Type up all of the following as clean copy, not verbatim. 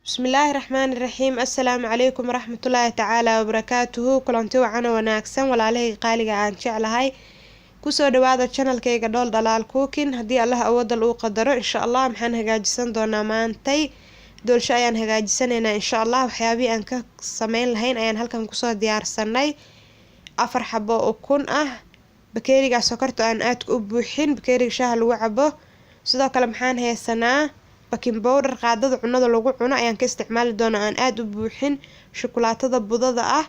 Bismillaahi Raxmaani Raxiim. Assalaamu calaykum waraxmatullaahi tacaala wabarakaatuhu. Kulanti wacan oo wanaagsan, walaalahayga qaaliga aan jeclahay. Kusoo dhawaada channelkayga Dhool Dhalaal Cooking. Haddii Allah awoodal uu qadaro, insha Allah maxaan hagaajisan doonaa maantay? Doolsho ayaan hagaajisanaynaa, insha Allah. Waxyaabihii aan ka sameyn lahayn ayaan halkan kusoo diyaarsanay: 4 xabo ukun ah, bakeeriga sokorta aan aadka u buuxin, bakeeriga shaaha lagu cabo. Sidoo kale maxaan haysanaa? Baking powder, qaadada cunada lagu cuno ayaan ka isticmaali doonaa, aan aada u buuxin, shukulaatada budada ah,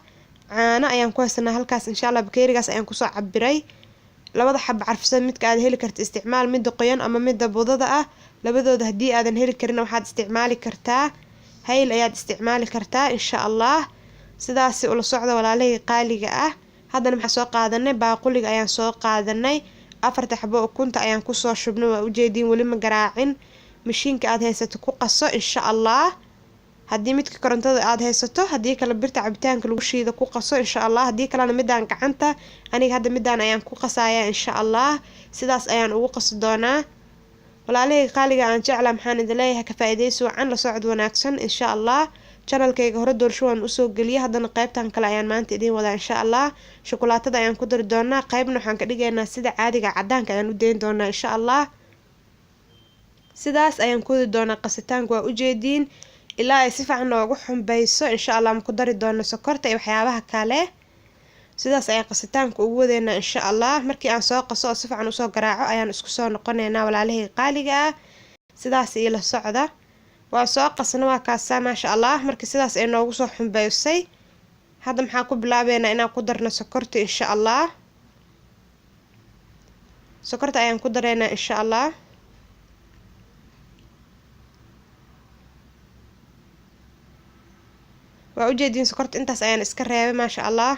caano ayaan ku haysanaa halkaas, insha Allah. Bakeerigaas ayaan kusoo cabiray. Labada xabo carfisada midka aad heli karta isticmaal, midda qoyan ama midda budada ah. Labadooda haddii aadan heli karin, waxaad isticmaali kartaa hayl ayaad isticmaali kartaa, insha Allah. Sidaasi ula socda, walaalahii qaaliga ah. Haddana maxaa soo qaadanay? Baaquliga ayaan soo qaadanay. 4ta xabo ukunta ayaan kusoo shubnay. Waa ujeediin, weli ma garaacin. Mashiinka aad haysato ku qaso, insha Allah, haddii midka korontada aad haysato. Haddii kale birta cabitaanka lagu shiido ku qaso, insha Allah. Haddii kalena midaan gacanta. Aniga hadda midaan ayaan ku qasaya, insha Allah. Sidaas ayaan ugu qasi doonaa. Walaalahayga qaaliga aan jeclaa, maxaan idin leeyahay? Ka faa-iideysi wacan, la socod wanaagsan, insha Allah. Channelkayga hore doolsho waan usoo geliyay, haddana qaybtan kale ayaan maanta idiin wadaa, insha Allah. Shukulaatada ayaan ku dari doonaa, qaybna waxaan ka dhigaynaa sida caadiga cadaanka ayaan u dayn doonaa, insha Allah. Sidaas ayaan ku wadi doonaa qasitaanka. Waa ujeediin, ilaa ay si fiican noogu xumbayso, insha Allah. Ma ku dari doono sokorta iyo waxyaabaha kale. Sidaas ayaan qasitaanka ugu wadeynaa, insha Allah. Markii aan soo qaso oo si fiican usoo garaaco ayaan isku soo noqoneynaa, walaalahii qaaliga ah. Sidaas iila socda. Waa soo qasna, waa kaasaa, maasha Allah. Markii sidaas ay noogu soo xumbaysay, hadda maxaan ku bilaabeynaa? Inaan ku darno sokorta, insha Allah. Sokorta ayaan ku dareynaa, insha Allah. Waa ujeediin, sokorta intaas ayaan iska reebay, maasha Allah.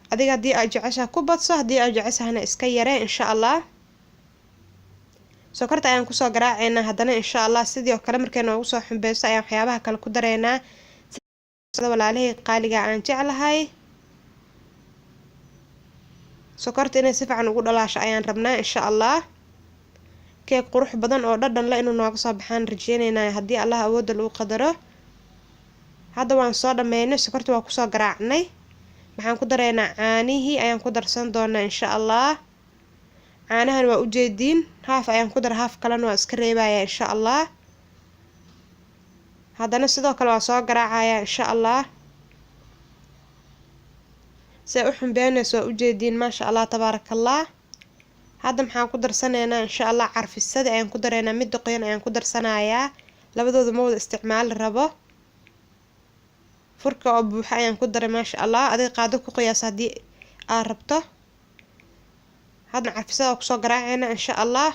Adiga haddii aad jeceshaha ku badso, haddii aad jeceshahana iska yaree, insha Allah. Sokorta ayaan kusoo garaaceynaa haddana, insha Allah. Sidii oo kale markay noogu soo xumbeyso ayaan waxyaabaha kale ku dareynaa, walaalihii qaaliga aan jeclahay. Sokorta inay si fiican ugu dhalaasho ayaan rabnaa, insha Allah. Keeg qurux badan oo dhadhan le inuu nooga soo baxaan rajeyneynaa, haddii Allah awoodda lagu qadaro. Hadda waan soo dhameynay, sokorta waa kusoo garaacnay. Maxaan ku dareynaa? Caanihii ayaan ku darsan doonaa, insha Allah. Caanahan waa ujeediin, haaf ayaan ku dara, haaf kalena waa iska reebaya, insha Allah. Haddana sidoo kale waa soo garaacaya, insha Allah. See u xumbeynayso waa ujeediin, maasha Allah, tabaarakallah. Hadda maxaan ku darsanaynaa, insha Allah? Carfisadii ayaan ku dareynaa. Midda qoyan ayaan ku darsanayaa, labadooda ma wada isticmaali rabo. Furka oo buuxa ayaan ku daray, maasha Allah. Adiga qaado ku qiyaas haddii aad rabto. Haddana carfisada kusoo garaaceyna, insha Allah.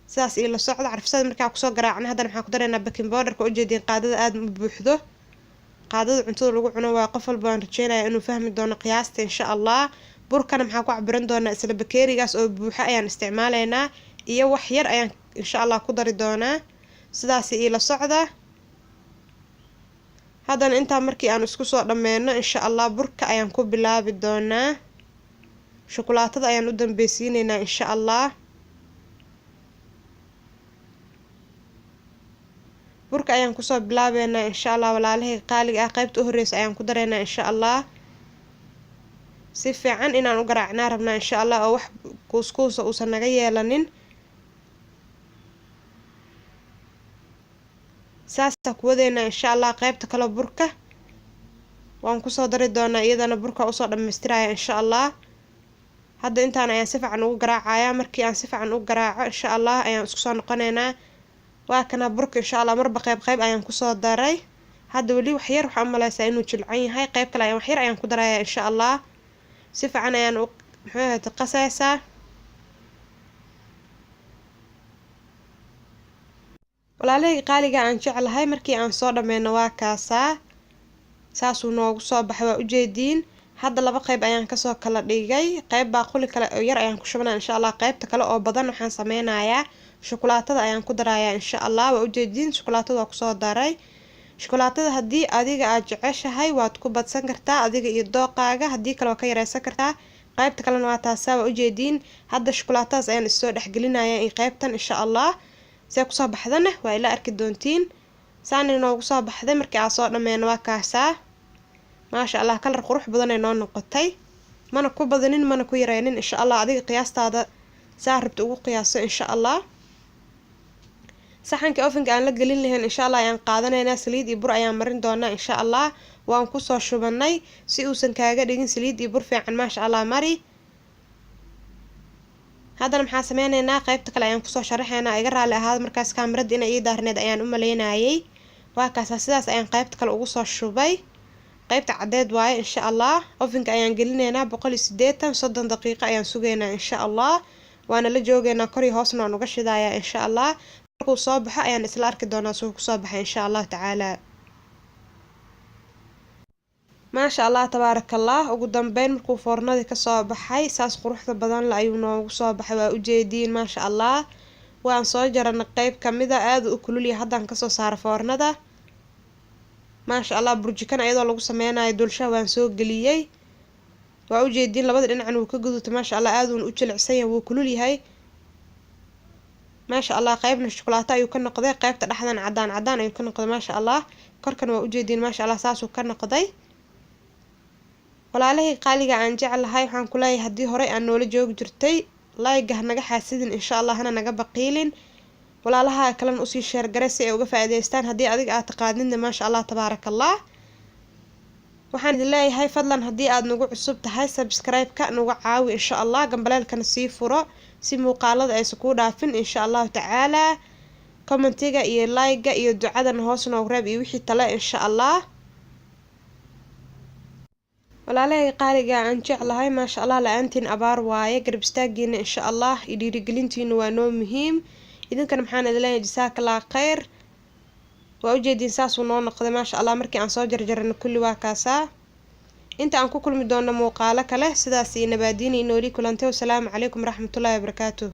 Sidaas iila socda. Carfisada markaa kusoo garaacna, haddana maxaan ku dareynaa? Baking powderka. Ujeediin, qaadada aada u buuxdo, qaadada cuntada lagu cuno. Waa qof walba waan rajeynaya inuu fahmi doono qiyaasta, insha Allah. Burkana maxaan ku cabiran doonaa? Isla bakeerigaas oo buuxa ayaan isticmaaleynaa iyo wax yar ayaan, insha Allah, ku dari doonaa. Sidaas iila socda. Haddana intaa markii aan isku soo dhameyno, insha Allah, burka ayaan ku bilaabi doonaa. Shukulaatada ayaan u dambeysiineynaa, insha Allah. Burka ayaan kusoo bilaabeynaa, insha Allah, walaalahii qaaliga ah. Qaybta u horeysa ayaan ku dareynaa, insha Allah. Si fiican inaan u garaacnaa rabnaa, insha Allah, oo wax kuuskuusa uusan naga yeelanin. Saasaa ku wadeynaa, insha Allah. Qaybta kale burka waan kusoo dari doonaa, iyadana burka usoo dhamaystiraya, insha Allah. Hadda intaan ayaan si fiican ugu garaacaya. Markii aan si fiican u garaaco, insha Allah, ayaan isku soo noqoneynaa. Waa kana burka, insha Allah. Marba qayb qayb ayaan kusoo daray. Hadda weli wax yar waxaan umaleysaa inuu jilcan yahay. Qayb kale ayaan wax yar ayaan ku daraya, insha Allah. Si fiican ayaan u muxuu ahayd qasaysaa. Walaalahayga qaaliga aan jeclahay, markii aan soo dhameyno, waa kaasaa, saasuu noogu soo baxay. Waa ujeediin. Hadda laba qayb ayaan kasoo kala dhigay. Qayb baaquli kale oo yar ayaan ku shubanaya, insha Allah. Qaybta kale oo badan waxaan sameynayaa, shukulaatada ayaan ku darayaa, insha Allah. Waa ujeediin, shukulaatada waa kusoo daray. Shukulaatada haddii adiga aad jeceshahay waad ku badsan kartaa, adiga iyo dooqaaga. Haddii kale waa ka yareysan kartaa. Qaybta kalena waa taasaa, waa ujeediin. Hadda shukulaatadaas ayaan issoo dhexgelinaya in qaybtan, insha Allah. See kusoo baxdana waa ila arki doontiin. Saana noogu soo baxday markii aan soo dhameyno. Waa kaasaa, maasha Allah, color qurux badan ay noo noqotay. Mana ku badanin, mana ku yareynin. Insha Allah adiga qiyaastaada saa rabta ugu qiyaaso, insha Allah. Saxanka ovenka aan la gelin lahayn, insha Allah, ayaan qaadanaynaa. Saliid iyo bur ayaan marin doonaa, insha Allah. Waan kusoo shubanay si uusan kaaga dhigin. Saliid iyo bur fiican, maasha Allah, mari. Haddana maxaa sameyneynaa? Qaybta kale ayaan kusoo sharaxeynaa. Iga raali ahaada, markaas kaamirada inay ii daarneed ayaan u maleynayay. Waa kaasa, sidaas ayaan qaybta kale ugu soo shubay. Qaybta caddeed waaye, insha Allah. Ovenka ayaan gelineynaa 180, 30 daqiiqo ayaan sugeynaa, insha Allah. Waana la joogeynaa, kor iyo hoosna waan uga shidayaa, insha Allah. Markuu soo baxo ayaan isla arki doonaa suu kusoo baxay, insha Allahu tacaala. Maasha Allah, tabaaraka Allah. Ugu dambeyn markuu foornadii kasoo baxay, saas quruxda badan la ayuu noogu soo baxay. Waa ujeediin, maasha Allah. Waan soo jaranay qeyb kamida. Aada u kululyahay, haddaan kasoo saara foornada, maasha Allah. Burjikana iyadoo lagu sameynayo dulshaha waan soo geliyey. Waa ujeediin, labada dhinacna wuu ka gudutay, maasha Allah. Aad uuna u jilicsan yahay, wuu kulul yahay, maasha Allah. Qeybna shukulaato ayuu ka noqday, qeybta dhexdan cadaan cadaan ayuu ka noqday, maasha Allah. Korkana waa ujeediin, maasha Allah, saasuu ka noqday. Walaalahii qaaliga aan jeclahay, waxaan ku leeyahay, haddii horey aan noola joogi jirtay, like-ga ha naga xaasidin, insha Allah, hana naga baqiilin. Walaalaha kalena usii share gare si ay uga faa'iidaystaan. Haddii adiga aad taqaanidna, maasha Allah, tabaaraka Allah. Waxaan idin leeyahay, fadlan haddii aad nagu cusub tahay, subscribe-ka nagu caawi, insha Allah. Gambaleelkana sii furo si muuqaalada aysan kuu dhaafin, insha Allahu tacaala. Commentiga iyo like-ga iyo ducadana hoos noogu reeb iyo wixii tale, insha Allah. Walaalahay qaaliga aan jeclahay, maasha Allah, la-aantiin abaar waaye. Garab istaagiina, insha Allah, iyo dhiirigelintiina waa noo muhiim. Idinkana maxaan idin leeyahay? Jasaakallah khayr. Waa ujeediin, saasuu noo noqday, maasha Allah, markii aan soo jarjarano kulli. Waa kaasaa. Inta aan ku kulmi doono muuqaalo kale, sidaas iyo nabaadiini, inooli kulantay. Wasalaamu calaykum waraxmatullaahi wabarakaatuh.